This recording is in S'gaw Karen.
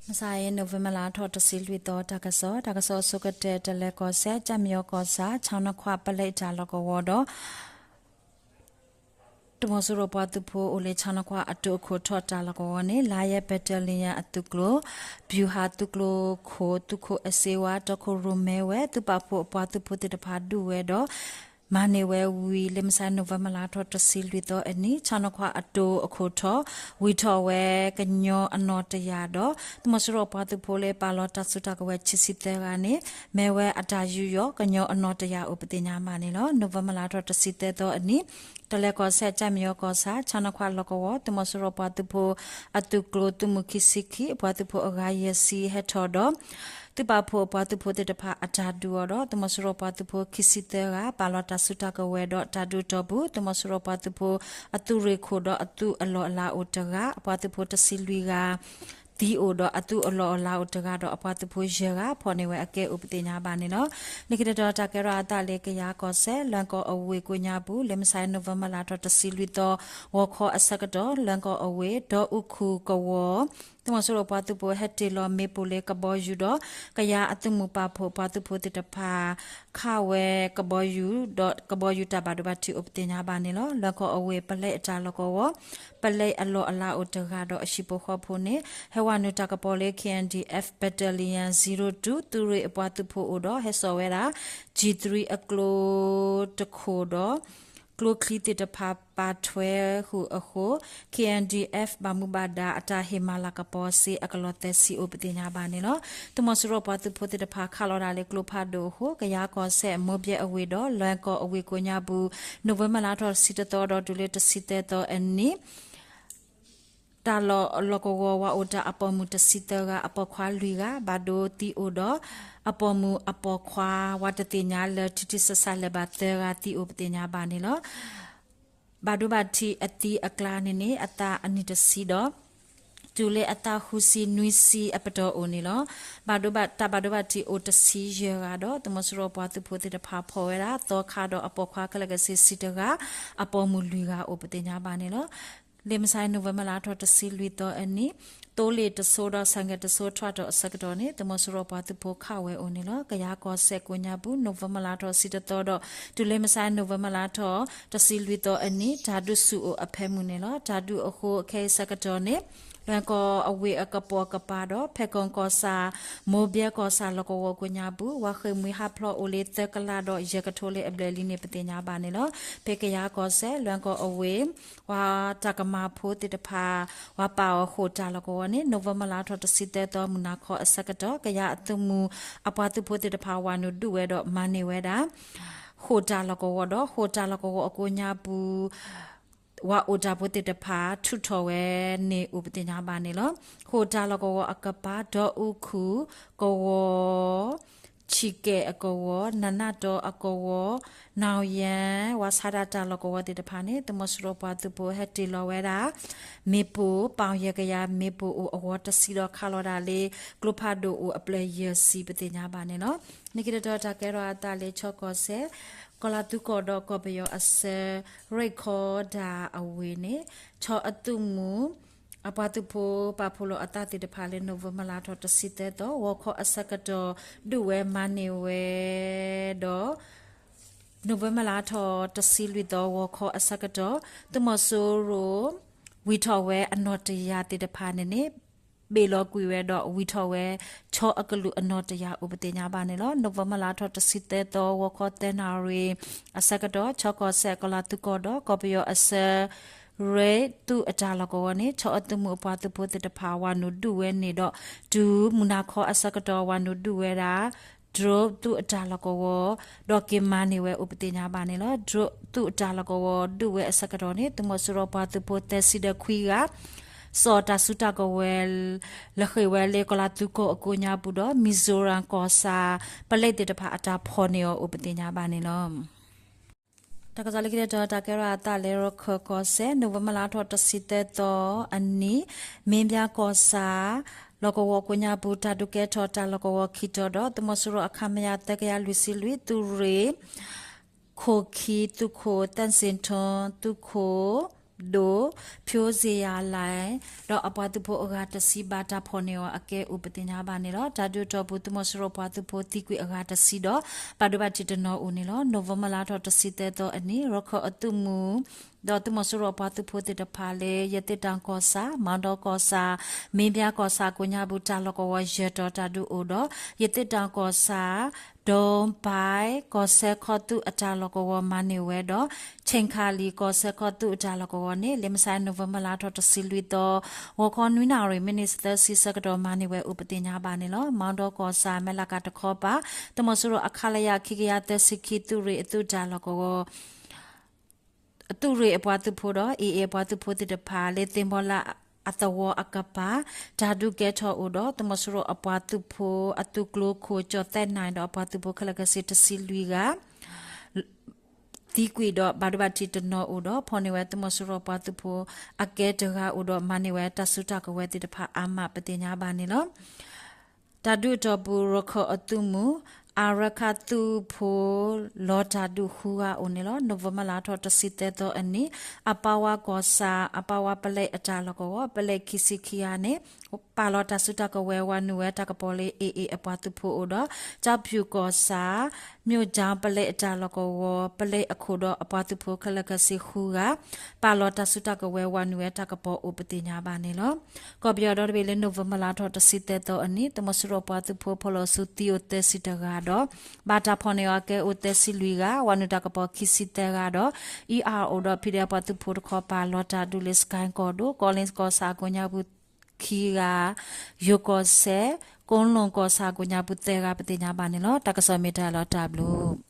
မုၢ်ဆါအံၤ November လါထီၣ်တဆံလွံၢ်သီ တၢ်ကစီၣ်, တၢ်ကစီၣ်အဆိကတၢၢ် တလဲၤကီၢ်စဲၣ် ကၠၣ်မံယီၤကီၢ်ဆၣ် ဆီနခွါပလဲအတၢ်လီၢ်ကဝီၤဒီး သုးမီၤစိရိၤပှၤသုးဖိအိၣ်လၢဆီနခွါအတိၤအခိၣ်ထီၣ်တၢ်လီၢ်ကဝီၤန့ၣ် လါယဲ battalion အသုးကျိၤ ဗျူဟာ သုးကျိၤခိၣ် သုးခိၣ်အစ့ဝါ တီခိၣ်ရိၣ်မဲဝဲ သုးပာ်ဖှိၣ်အပှၤသုးဖိသ့ၣ်တဖၣ်ဒုးဝဲဒီး မၤန့ၢ်ဝဲဝံၤ လၢမုၢ်ဆါ November လါထီၣ်တဆံလွံၢ်သီအနံၤ ဆီနခွါအတိၤအခိၣ်ထီၣ် ဝံၢ်ထီၣ်ဝဲကညီအနီၣ်တယာ်ဒီး သုးမီၤစိရိၤပှၤသုးဖိလၢပာ်လီၤတၢ်စုတၢ်ကဝဲၤခံဆံသၢဂၤန့ၣ် မ့ၢ်ဝဲအတၢ်ယူးယီၣ်ကညီအနီၣ်တယာ်အိၣ်ပသ့ၣ်ညါဘၣ်န့ၣ်လီၤ. November လါထီၣ်တဆံသၢသီအနံၤ တလဲၤကီၢ်စဲၣ် ကၠၣ်မံယီၤကီၢ်ဆၣ် ဆီနခွါလီၢ်ကဝီၤ သုးမီၤစိရိၤပှၤသုးဖိအသုးကျိၤ သုးမုၢ်ခံဆံခံ အပှၤသုးဖိအဂၤယဲၢ်ဆံဟဲထီၣ်ဒီး သုးပာ်ဖှိၣ်အပှၤသုးဖိသ့ၣ်တဖၣ်အတၢ်ဒုးအီၤဒီး သုးမီၤစိရိၤပှၤသုးဖိခံဆံသၢဂၤ ပာ်လီၤတၢ်စုတၢ်ကဝဲၤဒီးတၢ်ဒုးအတီၢ်ပူၤ သုးမီၤစိရိၤပှၤသုးဖိအသုးရ့ၣ်ခိၣ်ဒီးအသုးအလီၢ်အလၤအိၣ်တဂၤ အပှၤသုးဖိတဆံလွံၢ်ဂၤ သံအိၣ်ဒီးအသုးအလီၢ်အလၤအိၣ်တဂၤဒီးအပှၤသုးဖိယဲၢ်ဂၤ ဖီၣ်န့ၢ်ဝဲအကဲအိၣ်ပသ့ၣ်ညါဘၣ်န့ၣ်လီၤ. လၢခံတတီၤတၢ်ကဲထီၣ်အသးလၢကယၤကီၢ်စဲၣ် လွဲၢ်ကီၢ်အဝ့ၢ်ကိးညါပူၤ လၢမုၢ်ဆါ November လါထီၣ်တဆံလွံၢ်သီ ဂီၤခီအဆၢကတီၢ် လွဲၢ်ကီၢ်အဝ့ၢ် ဒီအူခူၣ်ကဝီၤ သုးမီၤစိရိၤပှၤသုးဖိဟဲတ့ၢ်လီၤမ့ၣ်ပိၢ်လၢကဘီယူၤဒီး ကယၤအသုးမုၢ်ပာ်ဖှိၣ်ပှၤသုးဖိသ့ၣ်တဖၣ် ခးဝဲကဘီယူၤဒီးကဘီယူၤတၢ်ဘၣ်ဒိဘၣ်ထံးအိၣ်ပသ့ၣ်ညါဘၣ်န့ၣ်လီၤ. လွဲၢ်ကီၢ်အဝ့ၢ် ပလဲအတၢ်လီၢ်ကဝီၤ ပလဲအလီၢ်အလၤအိၣ်တဂၤဒီးအဟံၣ်ဖိဃီဖိန့ၣ် ဟဲဝဲနုာ်တၢ်ကပီၤလၢ KNDF battalion zero two သုးရ့ၣ်အပှၤသုးဖိအိၣ်ဒီးဟဲစိာ်ဝဲဒၣ် G three အကျိတခိၣ်ဒီး ကျိချံသ့ၣ်တဖၣ်ပာ်ထွဲဃုာ်အဃိ KNDF ဘၣ်မူဘၣ်ဒါအတၢ်ဟ့ၣ်မၤလၤကပီၤစ့အကလီၢ်သၢဆံအိၣ်ပသ့ၣ်ညါဘၣ်န့ၣ်လီၤ. သုးမီၤစိရိၤပှၤသုးဖိသ့ၣ်တဖၣ်ခးလီၤဒၣ်လၢကျိဖးဒိၣ်အဃိ ကယၤကီၢ်စဲၣ် မိၢ်ဘဲအဝ့ၢ်ဒီး လွဲၢ်ကီၢ်အဝ့ၢ်ကိးညါပူၤ November လါထီၣ်တဆံတသီဒီးတုၤလၢတဆံသၢသီအနံၤ တၢ်လီၢ်လီၢ်ကဝီၤဝးအိၣ်တၢ်အပိာ်မုၣ်တဆံသၢဂၤ အပိာ်ခွါလွံၢ်ဂၤ ဘၣ်ဒိသံအိၣ်ဒီး အပိာ်မုၣ်အပိာ်ခွါဝးတသ့ၣ်ညါလၢထံထံဆးဆးလၢၤဘၣ်သၢဂၤသံအိၣ်ပသ့ၣ်ညါဘၣ်န့ၣ်လီၤ. ဘၣ်ဒိဘၣ်ထံးအသံအကျါန့ၣ်န့ၣ် အသးအနံၣ်တဆံဒီး တုၤလၢအသးဃုဆံနွံဆံအပတီၢ်အိၣ်န့ၣ်လီၤ. ဘၣ်ဒိဘၣ် တၢ်ဘၣ်ဒိဘၣ်ထံးအိၣ်တဆံယဲၢ်ဂၤဒီး သုးမီၤစိရိၤပှၤသုးဖိသ့ၣ်တဖၣ်ဖီၣ်ဝဲဒၣ် သီခါဒီးအပိာ်ခွါခဲလၢာ်ခဲဆ့ဆံတဂၤ အပိာ်မုၣ်လွံၢ်ဂၤအိၣ်ပသ့ၣ်ညါဘၣ်န့ၣ်လီၤ. လၢမုၢ်ဆါ November လါထီၣ်တဆံလွံၢ်သီအနံၤ သိလ့ၣ်တဆိဒီးဆၣ်ဂဲၤတဆိထွးထီၣ်အဆၢကတီၢ်န့ၣ် သုးမီၤစိရိၤပှၤသုးဖိခးဝဲအိၣ်န့ၣ်လီၤ. ကယၤကီၢ်စဲၣ်ကိးညါပူၤ November လါထီၣ်တဆံတသီဒီး တုၤလၢမုၢ်ဆါ November လါထီၣ်တဆံလွံၢ်သီအနံၤ တၢ်ဒုးဆူၣ်အိၣ်အဖၢမုၢ်န့ၣ်လီၤ. တၢ်ဒုးအဃိအခဲအံၤဆၢကတီၢ်န့ၣ် လွဲၢ်ကီၢ်အဝ့ၢ်အကပိာ်ကပၤဒီး ဖဲကီၢ်ကီၢ်ဆၣ် မိၢ်ဘဲကီၢ်ဆၣ်လီၢ်ကဝီၤကိးညါပူၤ ဝၤဃ့ၢ်မှံဟးဖျိးအိၣ်လၢသၢကလးဒီးယဲၢ်ကထိလၢအဘျဲၣ်လံန့ၣ် ပသ့ၣ်ညါဘၣ်န့ၣ်လီၤ. ဖဲကယၤကီၢ်စဲၣ် လွဲၢ်ကီၢ်အဝ့ၢ် ပှၤတၢ်ကမၤဖိသ့ၣ်တဖၣ် ပှၤပာ်အီၤဃိာ်တၢ်လီၢ်ကဝီၤန့ၣ် November လါထီၣ်တဆံသၢသီ မုၢ်နၤခီအဆၢကတီၢ် ကယၤအသုးမုၢ်အပှၤသုးဖိသ့ၣ်တဖၣ် ဝၤနုာ်ဒုးဝဲဒီးမၤန့ၢ်ဝဲဒၣ် ဃိာ်တၢ်လီၢ်ကဝီၤဒီး ဃိာ်တၢ်လီၢ်ကဝီၤအကိးညါပူၤ ဝၤအိၣ်တၢ်ဖိသ့ၣ်တဖၣ် ထုးထီၣ်ဝဲန့ၣ်အိၣ်ပသ့ၣ်ညါဘၣ်န့ၣ်လီၤ. ဃိာ်တၢ်လီၢ်ကဝီၤအကပၤ ဒီအူခူၣ်ကဝီၤ ဆံးကဲၣ်အကဝီၤ နၢ်နၢ်တီအကဝီၤ နၣ်ယဲၢ် ဝၤဆါဒၣ်တၢ်လီၢ်ကဝီၤသ့ၣ်တဖၣ်န့ၣ် သုးမီၤစိရိၤပှၤသုးဖိဟဲတ့ၢ်လီၤဝဲဒၣ် မ့ၣ်ပိၢ် ပီၣ်ယဲၢ်ကယၤ မ့ၣ်ပိၢ်အိၣ်အဂီၢ်တဆံဒီးခးလီၤဒၣ်လၢ ကျိဖးဒိၣ်အိၣ်အပျဲၢ်ယဲၢ်ဆံပသ့ၣ်ညါဘၣ်န့ၣ်လီၤ. လၢခံတတီၤတၢ်ကဲထီၣ်အသးလၢ ခၠီကီၢ်စဲၣ် ကီၤလၤသူကီၢ်ဒီးကီၢ်ပယီၤအဆၢ ရ့ၣ်ခီဒၣ်အဝ့ၢ်န့ၣ် ခၠီအသုးမုၢ် အပှၤသုးဖိပာ်ဖှိၣ်လီၤအသးသ့ၣ်တဖၣ်လၢ November လါထီၣ်တဆံသၢသီ ဂီၤခီအဆၢကတီၢ် ဒုးဝဲမၤန့ၢ်ဝဲဒီး November လါထီၣ်တဆံလွံၢ်သီ ဂီၤခီအဆၢကတီၢ် သုးမီၤစိရိၤ ဝံၢ်ထီၣ်ဝဲအနီၣ်တယာ်သ့ၣ်တဖၣ်န့ၣ်န့ၣ် ဘ့ၣ်လီၤကွံာ်ဝဲဒီးဝံၢ်ထီၣ်ဝဲ ခၠီအကလုာ်အနီၣ်တယာ်အိၣ်ပသ့ၣ်ညါဘၣ်န့ၣ်လီၤ. November လါထီၣ်တဆံသၢသီ ဂီၤခီသၢနၣ်ရံၣ်အဆၢကတီၢ် ခၠီကီၢ်စဲၣ် ကီၤလၤသူကီၢ်ဒီးကီၢ်ပယီၤအဆၢ ရ့ၣ်သုးအတၢ်လီၢ်ကဝီၤန့ၣ် ခၠီအသုးမုၢ်အပှၤသုးဖိသ့ၣ်တဖၣ် ဝၤနုာ်ဒုးဝဲန့ၣ်ဒီး တုၤမုၢ်နၤခီအဆၢကတီၢ် ဝၤနုာ်ဒုးဝဲဒၣ် drone သုးအတၢ်လီၢ်ကဝီၤ ဒီးက့ၤမၤန့ၢ်ဝဲအိၣ်ပသ့ၣ်ညါဘၣ်န့ၣ်လီၤ. drone သုးအတၢ်လီၢ်ကဝီၤဒုးဝဲအဆၢကတီၢ်န့ၣ် သုးမီၤစိရိၤပှၤသုးဖိသၢဆံဒီးခွံဂၤ စိာ်တၢ်စုတၢ်ကဝဲၤ လဲၤဃ့ၢ်ဝဲလၢကီၤလၤသူကီၢ်အကိးညါပူၤဒီး မံၤစိရၣ်ကီၢ်ဆၣ် ပလဲသ့ၣ်တဖၣ်အတၢ်ဖီၣ်န့ၢ်အီၤအိၣ်ပသ့ၣ်ညါဘၣ်န့ၣ်လီၤ. တၢ်ကစီၣ်လၢခံတတီၤ တၢ်ကဲထီၣ်အသးလၢ ရခၢၣ်ကီၢ်စဲၣ် November လါထီၣ်တဆံသၢသီအနံၤ မ့ၢ်ဘၠါကီၢ်ဆၣ် လီၢ်ကဝီၤကိးညါပူၤ တၢ်ဒုးကဲထီၣ်တၢ်လီၢ်ကဝီၤခံတီၤဒီး သုးမီၤစိရိၤအခမရ သၢကယၤလွံၢ်ဆံလွံၢ် သုးရ့ၣ် ခိၣ်ခံ သုးခိၣ်သၣ်စ့ၣ်ထၢၣ် သုးခိၣ် ဒိၣ် ဖၠိစ့ယၤလဲၣ် ဒီးအပှၤသုးဖိအဂၤတဆံဘၣ်တၢ်ဖီၣ်န့ၢ်အီၤအကဲအိၣ်ပသ့ၣ်ညါဘၣ်န့ၣ်လီၤ. တၢ်ဒုးအတီၢ်ပူၤ သုးမီၤစိရိၤပှၤသုးဖိသံကွံာ်အဂၤတဆံဒီး ဘၣ်ဒိဘၣ်ထံးတနီၤအိၣ်န့ၣ်လီၤ. နိၣ်ဝ့ဘၢၣ်လါထီၣ်တဆံသၢသီအနံၤ ရခၢၣ်အသုးမုၢ် ဒီးသုးမီၤစိရိၤအပှၤသုးဖိသ့ၣ်တဖၣ်လၢ ယသ့ၣ်တၢ်ကီၢ်ဆၣ်, မီဒီကီၢ်ဆၣ်, မ့ၢ်ဘၣ်ကီၢ်ဆၣ်ကိးညါပူၤတၢ်လီၢ်ကဝီၤယဲၢ်တီၤတၢ်ဒုးအိၣ်ဒီး ယသ့ၣ်တၢ်ကီၢ်ဆၣ် ဒီဘဲ ကီၢ်စဲၣ်ခီသူၣ်အတၢ်လီၢ်ကဝီၤမၤန့ၢ်ဝဲဒီး ခၠ့ၣ်ခၣ်လံၣ် ကီၢ်စဲၣ်ခီသူၣ်အတၢ်လီၢ်ကဝီၤန့ၣ် လၢမုၢ်ဆါ နိၣ်ဝ့ဘၢၣ်လါထီၣ်တဆံလွံၢ်သီ ဂီၤခီနွံနၣ်ရံၣ် မံးနံးသၢဆံဆၢကတီၢ်မၤန့ၢ်ဝဲအိၣ်ပသ့ၣ်ညါဘၣ်န့ၣ်လီၤ. မီဒီကီၢ်ဆၣ် မဲၣ်လးကးတခီပၤ သုးမီၤစိရိၤအ ခလရ ခံကယၤသၢဆံခံ သုးရ့ၣ်အသုးတၢ်လီၢ်ကဝီၤ အသုးရ့ၣ်အပှၤသုးဖိဒီး AA အပှၤသုးဖိသ့ၣ်တဖၣ် လၢသ့ၣ်ဘီလၢအသဝီအကပၤ တၢ်ဒုးကဲထီၣ်အိၣ်ဒီး သုးမီၤစိရိၤအပှၤသုးဖိအသုးကျိခိၣ် ကၠီၣ်သဲးနၢၣ်ဒီးအပှၤသုးဖိခဲလၢာ်ခဲဆ့တဆံလွံၢ်ဂၤ သံကွံာ်ဒီးဘၣ်ဒိဘၣ်ထံးတနီၤအိၣ်ဒီး ဖီၣ်န့ၢ်ဝဲသုးမီၤစိရိၤအပှၤသုးဖိအကဲတဂၤအိၣ်ဒီး မၤန့ၢ်ဝဲတၢ်စုတၢ်ကဝဲၤသ့ၣ်တဖၣ်အါမးပသ့ၣ်ညါဘၣ်န့ၣ်လီၤ. တၢ်ဒုးအတီၢ်ပူၤ ရခၢၣ်အသုးမုၢ် အါရခၣ်သုးဖိ လီၤတၢ်ဒုးဃုဂၤအိၣ်န့ၣ်လီၤ. နိၣ်ဝ့ဘၢၣ်လါထီၣ်တဆံသၢသီအနံၤ အပၢ်ဝါကီၢ်ဆၣ် အပၢ်ဝါပလဲအတၢ်လီၢ်ကဝီၤ ပလဲခံဆံခံဂၤန့ၣ် ပာ်လီၤတၢ်စုတၢ်ကဝဲၤဝၤနုာ်ဝဲတၢ်ကပီၤလၢ AA အပှၤသုးဖိအိၣ်ဒီး ကၠီဖၠူၣ်ကီၢ်ဆၣ် မၠိၣ်ကၠၣ်ပလဲအတၢ်လီၢ်ကဝီၤ ပလဲအခိၣ်ဒီးအပှၤသုးဖိခဲလၢာ်ခဲဆ့ဃုဂၤ ပာ်လီၤတၢ်စုတၢ်ကဝဲၤဝၤနုာ်ဝဲတၢ်ကပီၤအိၣ်ပသ့ၣ်ညါဘၣ်န့ၣ်လီၤ. ကီၢ်ပယီၤဒီတဘ့ၣ်လၢ နိၣ်ဝ့ဘၢၣ်လါထီၣ်တဆံသၢသီအနံၤ သုးမီၤစိရိၤပှၤသုးဖိဖီၣ်လီၤဆူသံအိၣ်သၢဆံတဂၤဒီး ဘၣ်တၢ်ဖီၣ်န့ၢ်အီၤအကဲအိၣ်သၢဆံလွံၢ်ဂၤ ဝၤနုာ်တၢ်ကပီၤခံဆံသၢဂၤဒီး အံၤအါအိၣ်ဒီး ဖံးဒဲးအပှၤသုးဖိတခီပၤ လီၤတၢ်ဒုးလၢ စကဲၣ်ကီၢ်ဒိၣ် ကီလ့ၣ်ကီၢ်ဆၣ်အကိးညါပူၤခံဂၤ ယိၤကီၢ်စဲၣ် ကိလိာ်ကီၢ်ဆၣ်အကိးညါပူၤသၢဂၤပသ့ၣ်ညါဘၣ်န့ၣ်လီၤ. တၢ်ကစီၣ်မ့ၢ်တၢ်လီၤတၢ်ဘျုး